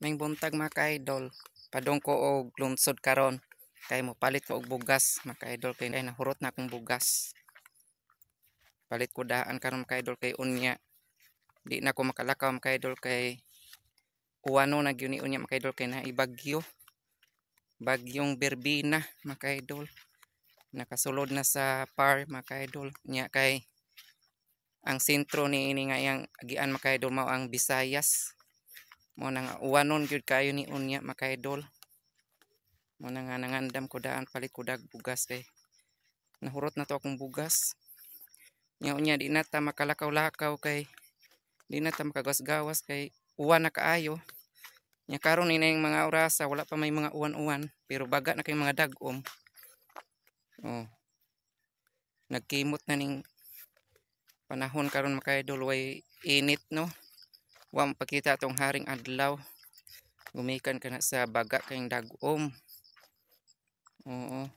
Maayong buntag, mga ka-idol. Padong ko og lungsod karon kay mopalit ko og bugas, mga ka-idol, kay nahurot na akong bugas. Palit ko daan karon, mga ka-idol, kay unya di na ko makalakaw, mga ka-idol, kay uwano na gyud ni unya, mga ka-idol, kay naay bagyo. Bagyong Berbina, mga ka-idol. Nakasulod na sa par, mga ka-idol. Nya kay ang sentro ni ini nga iyang agian, mga ka-idol, mao ang Visayas. Mao na nga uwanon gyud kayo ni unya, mga ka-idol. Mao na nga nangandam ko daan, palit ko dag bugas kay nahurot na to akong bugas. Nya unya di na ta makalakaw-lakaw kay di na ta makagawas-gawas kay uwan na kaayo. Nya karon ni yung mga orasa, wala pa may mga uwan-uwan, pero baga na kay mga dag-om. Oh. Nagkimot na ning panahon karon, mga ka-idol, way init, no. Wa mapakita atong haring adlaw. Gumikan ka na sa baga kayong dag-om. Oo.